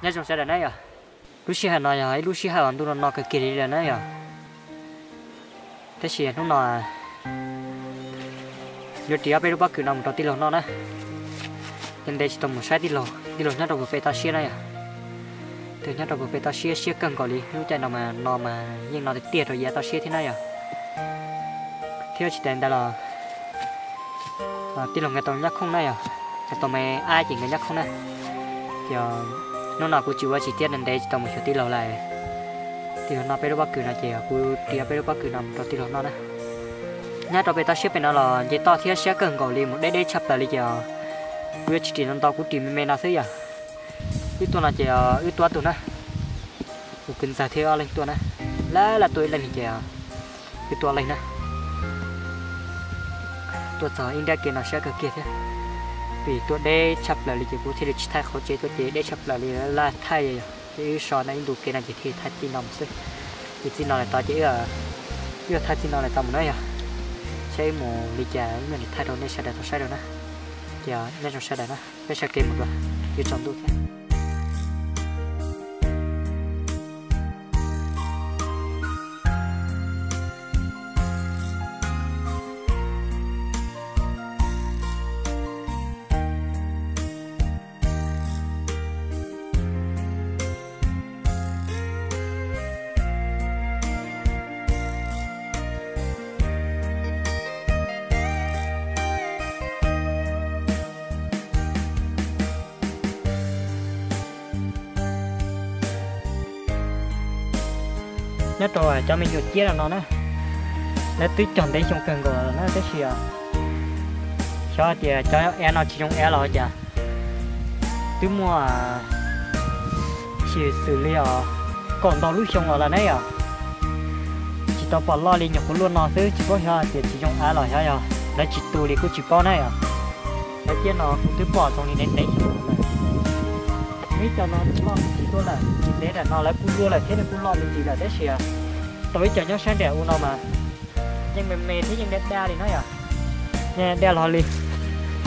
Nyob zoo sawv daws na yog. Lub sij hawm no yog ib lub sij hawm uas ntuj no no kawg kiag li lawm na yog. Tab sis hnub no yuav ris ob peb lub pob kws no mus rau tij laug noj na. Ntev ntev tsis tau mus saib tij laug, tij laug nyob rau puag pem toj siab na yog. Tij laug nyob rau puag pem toj siab siab kawg nkaus li, lub caij no mas no mas yeej no tiag tiag rau yav toj siab thiab na yog. Thiab tsis tas ntawd los tij laug nkawd tau nyab khooj na yog, nkawd tau me ab ces nkawd nyab khooj na. Ces hnub no kuv tsis ua tsis thiab, ntev ntev tsis tau mus xyuas tij laug lawm. Tij laug noj peb lub pob kws no ces kuv ris ob peb lub pob kws no mus rau tij laug noj na. Nyob rau pem toj siab pem no los nce toj thiab siab kawg nkaus li, mus deb deb tshaj plaws li ces kuv yuav tsis ris ntau ntau, kuv ris me me no xwb yog. Wb tuaj no ces wb tuaj ob tug na, kuv kwv ntxawg thiab ob leeg tuaj na, lawv lawv tuaj ib leeg ces wb tuaj ob leeg na. Tuaj txog ib nrab kev no siab kawg kiag thiab, vim tuaj deb tshaj plaws li ces kuv thiaj li tsis thaij qhov tsev tuaj ces deb tshaj plaws li, laj thaij yog ces wb so no ib ntu kev no ces thiaj thaij txij no mus xwb. Ces txij no lawm tod ces wb yuav thaij txij no lawm tod mus na yog. Saib wb mus li cas wb mam li thaij rau nej sawv daws tau saib rau na. Ces nyob zoo sawv daws na, peb sawv kev mus dua, yuav tsaus ntuj thiab. Nyob rau cov me nyuam ciab no no na, lawv twb cog ntev xyoo kawg nkaus na tab sis xyov tias cov av no tsis zoo av los cas twb muaj xyem xws li os kaum ntau lub xyoo los lawm na yom. Tsis tau pom loj li, nyuam qhuav luaj no xwb, tsis paub xyov tias tsis zoo av los xyov yog lawv tsis tu li kuj tsis paub na yom. Lawv ciab no kuv twb pom zoo li ntev ntev xyoo lawm. Muaj ib co no loj me ntsis tuaj lawm, tsis ntev nram no lawv kuj luaj lawm thiab, nws kuj loj me ntsis lawm tab sis tau ib co nyob sab nram u no mas yeej me me thiab yeej daj daj li na yom. Yeej daj hlo li.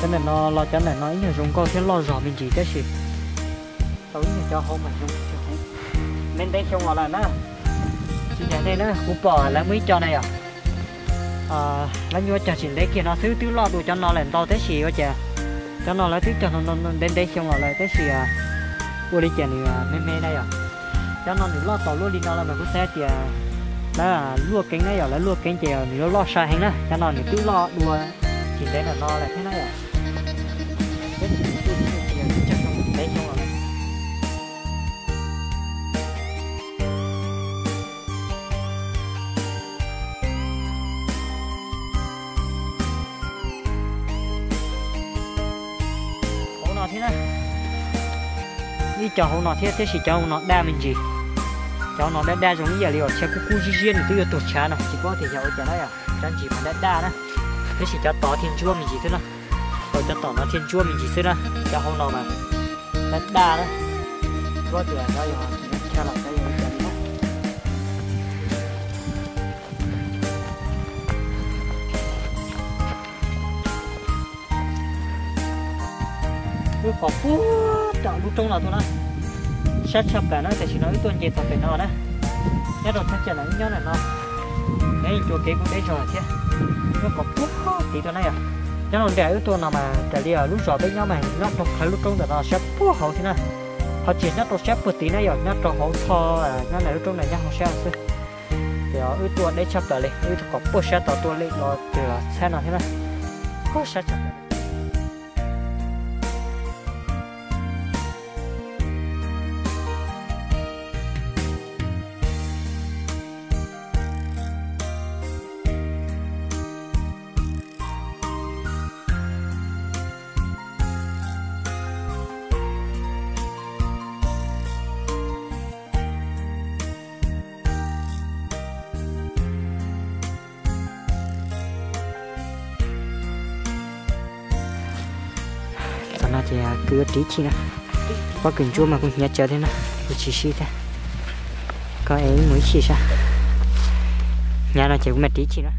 Cov ntawm no los cov ntawm no ib nyuag zoo nkauj thiab loj zog me ntsis tab sis tau ib nyuag cov hauv mas zoo ntev ntev xyoo los lawm na. Tsis tas nej na, kuv pom lawv muaj ib co na yom, lawv nyuam cog tsis ntev kiag no xwb twb loj dua cov no lawm ntau tab sis ua cas cov no lawv twb cog ntev ntev xyoo los lawm tab sis ua li cas nws me me na yom. Cov no nws loj tau luaj li no los mas kuv xav tias lawv luaj keeb na yom, lawv luaj keeb ces nws yuav loj sai heev na. Cov no nws twb loj dua tsis ntev nram no lawm thiab na yom. Peb tus twb cog ntev xyoo los. Hauv no thiab na, ib co hauv no thiab tab sis cov hauv no daj me ntsis. Cov hauv no daj daj zoo ib yam li uas tshav kub kub ziab ziab nws twb yuav tuag tshav no tsis paub tias yog ua cas na yom. Cov ntsis mas daj daj na, tab sis cov tod thiaj ntsuab me ntsis xwb na. Tau cov tom no thiaj ntsuab me ntsis xwb na, cov hauv no mas daj daj na. Tsis paub tias cov yog tsis chaw los cov yog ua cas li na. Wb pom puag tom lub roob no tuaj na, sab tshaj plaws na, tam sim no wb tuaj nce txog pem no na. Nyob rau thaj chaw no wb nyob ntawm no, nyob yeej cua kev kuj deb zog thiab. Wb pom puag tid tuaj na yom. Nyob rau nram wb tuaj no mas raws li lub zos peb nyob mas nyob rau qhov lub roob ntawm no sab puag hauv thiab na. Ho tsis nyob rau sab puag tid na yom, nyob rau hauv tho, nyob ntawm lub roob ntawd nyob hauv sab xwb. Ces wb tuaj deb tshaj plaws li, wb tuaj kom puag sab tod tuaj li los twg los txhab no thiab na. Puag sab tshaj plaws. Txog no ces kuv yuav ris chim na. Pob kws ntsuab mas kuv hnyav tsawv thiab na, kuv tsis sib thiab. Koj es wb mus ib chim saib. Hnyav no ces kuv mam ris chim na.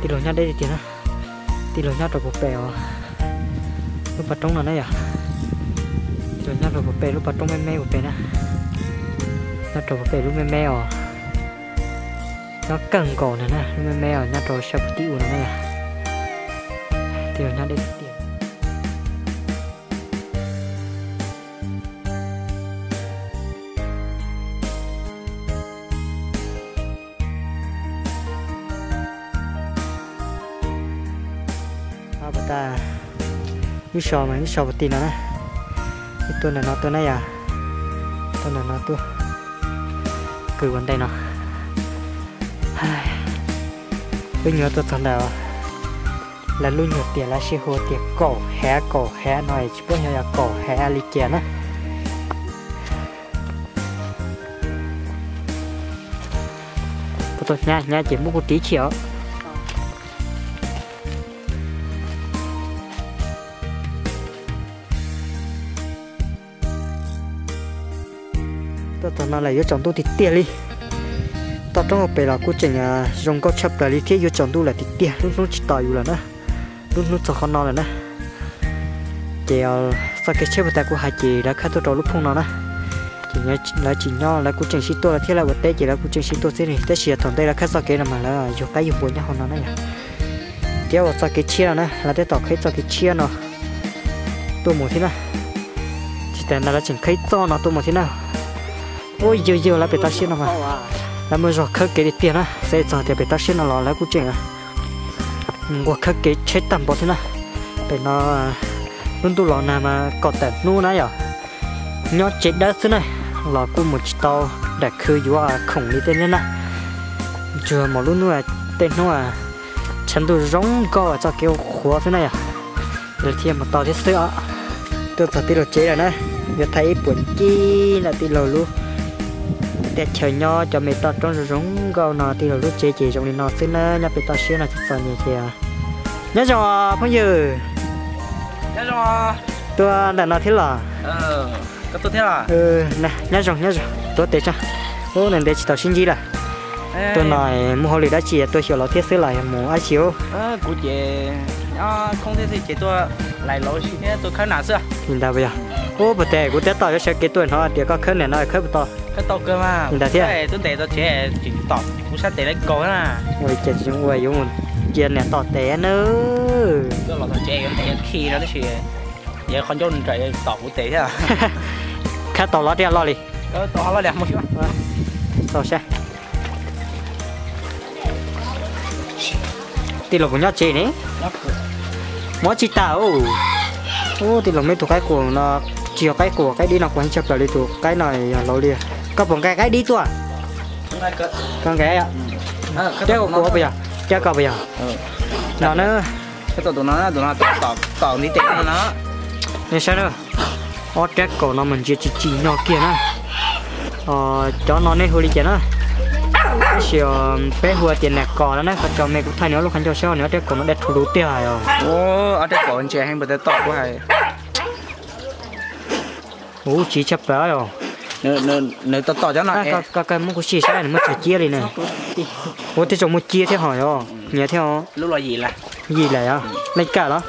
Tij laug nyob deb tiag tiag na. Tij laug nyob rau puag pem os, lub pas roob no na yom. Tij laug nyob rau puag pem lub pas roob me me puag pem na. Nyob rau puag pem lub me me os. Nyob kawg nkaus na na, lub me me os, nyob rau sab puag tim u no na yom. Tij laug nyob deb tiag tiag. Wb so mas wb so puag tim no na. Wb tuaj ntawm no tuaj na yom. Tuaj ntawm no tuaj. Kwv ua ntej no. Wb nyuam tuaj txog ntawm lawv lub nyuag tiam lawv sib hu tias kaum hav kaum hav no tsis paub yog kaum hav li cas na. Hnyav hnyav ces muab kuv tiv chim os. Tuaj txog no lawm yuav tsaus ntuj tiag tiag li. Toj roob hauv pes los kuj tseem zoo nkauj tshaj plaws li thiab yuav tsaus ntuj lawm tiag tiag, lub hnub tsis tos yus lawm na. Lub hnub txog qhov no lawm na. Ces txoj kev tsheb puag ta kuv hais ces lawv khawb tuaj rau lub phooj no na. Ces lawv tsis nyob lawv kuj tseem sib tuaj lawm thiab lawv ua teb ces lawv kuj tseem sib tuaj xwb li, tab sis thaum ntej lawv khawb txoj kev no mas lawv yug qaib yug npua nyob hauv no na yom. Thiab ua txoj kev tshiab no na, lawv tab tom khawb txoj kev tshiab no tuaj mus thiab na. Tsis tas ntawd lawv tseem khawb txoj no tuaj mus thiab na. Ua yug yug lawv pem toj siab no mas lawv muaj zog khawb kev tiag tiag na, xav txog tias pem toj siab no los lawv kuj tseem nquag khawb kev tsheb tag npaum thiab na. Pem no lub ntuj los nag mas kom tawm hnub na yom. Nyob tsev dawb xwb na, los kuj mus tsis tau nram khw yuav khoom li tej na. Tsuas mus lub hnub tej hnub tshav ntuj zoo nkauj txoj kev qhuav xwb na yom. Lawv thiaj mus tau thiab xwb os. Tuaj txog tij laug tsev lawm na, yuav thaij ib puas ncig ntawm tij laug lub teb chaws nyob cov me toj roob zoo zoo nkauj no, tij laug lub tsev ces zoo li no xwb na, nyob pem toj siab no txom nyem ces. Nyob zoo phooj ywg. Tuaj ntawm no thiab los? Nyob zoo nyob zoo, tuav tes tso. Ub, ntev tsis tau sib ntsib lawm. Tuaj no muaj hauj lwm dab tsi, tuaj xyuas los thiab xwb los yog mus dab tsi? Li ntawd puas yog? Ub, puag ta kuv tab tom yuav sawv kev tuaj hnov tias koj khawb niam no khawb puas tau? Li ntawd thiab. Ua li cas tsis zoo ua yuav mus cia niam tom tes na. Khawb tau los thiab loj li. Tau saib. Tij laug puas nyob tsev ne? Mob tsis tas. Ub, tij laug muaj ib tug qaib qus no, tsis yog qaib qus, qaib dib no qus heev tshaj plaws li, tus qaib no yog laus li. Koj puas nqa qaib dib tuaj? Koj nqa, cab kuv puas yog? Cab koj puas yog? No na. Nej saib na, ob rab kaum no mas ntsia tsis tsim nyog kiag na. Cov no nej hu li cas na? Tab sis peb hu tias nas kos no na, koj tso me kuv thaij nws lub qhov ncauj saib, nws ob rab kaum no daj rhuv lug tiag os. Ub, tsis tshaj plaws os. Koj muab kuv sim saib nws muaj tsawg ciab li ne. Ua tej tsoom muaj ciab thiab hos yog nyias thiab. Yim lawm os, leej kaj los?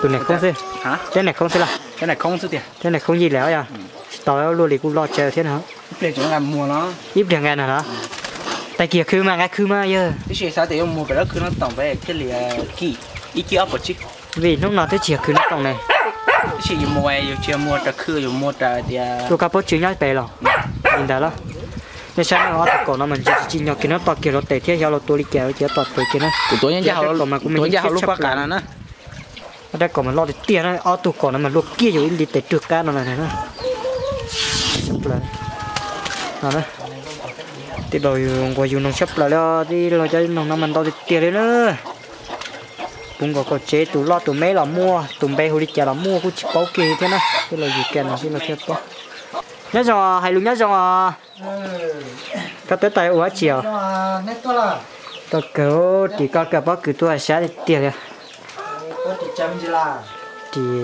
Tus niam khoob xwb. Teb niam khoob xwb los? Teb niam khoob yim lawm os yog. Tsis tau luaj li kuj loj tsawv thiab no. Ib pliag nqa no los? Tag kis khw mas nqa khw mas yog. Vim hnub no twb tsis yog khw no toom ne. Tus koj paub tswv nyob pem los? Li ntawd los? Nej saib ob tug kaum no mas ntsia tsis tsim nyog kiag, nws tos kiag hluav taws thiab xyov los tua li cas ces tos tes kiag na. Kuv tua ncaj hauv lub paj qas no na. Ob rab kaum mas loj tiag tiag na, ob tug kaum no mas luaj kiag yus ib ntiv tes rwg qab no lawm na. Tij laug nquag yus noog tshaj plaws li, tij laug cov noog no mas ntau tiag tiag li na. Puv nkaus kaum tsev, tus loj tus me los muaj, tus npe hu li cas los muaj, kuj tsis paub kiag thiab na. Tij laug yus kiag no tij laug thiaj paub. Nyob zoo, hais lus nyob zoo os. Koj twb tau ua dab tsi os? Tau kawg, ris koj kawg pob kws tuaj sab tiag tiag li.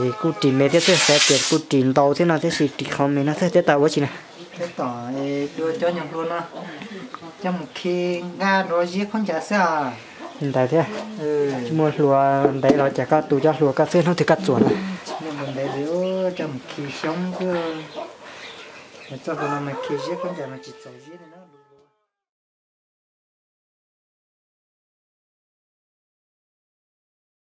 Ris kuj ris me thiab xwb, xav tias kuj ris ntau thiab no tab sis ris qhov me no xwb. Twb tau ua dab tsi na? Coj mus khi nqa rau ziab khaub ncaws xwb os. Ntawd thiab. Tsis muaj hlua ntev los ces koj tu cov hlua koj xwb hnub twg koj txuas na. Tsis muaj hlua ntev li, coj mus khi xyoob xwb. Txoj hlua no mas khi ziab khaub ncaws mas tsis txaus ziab li na.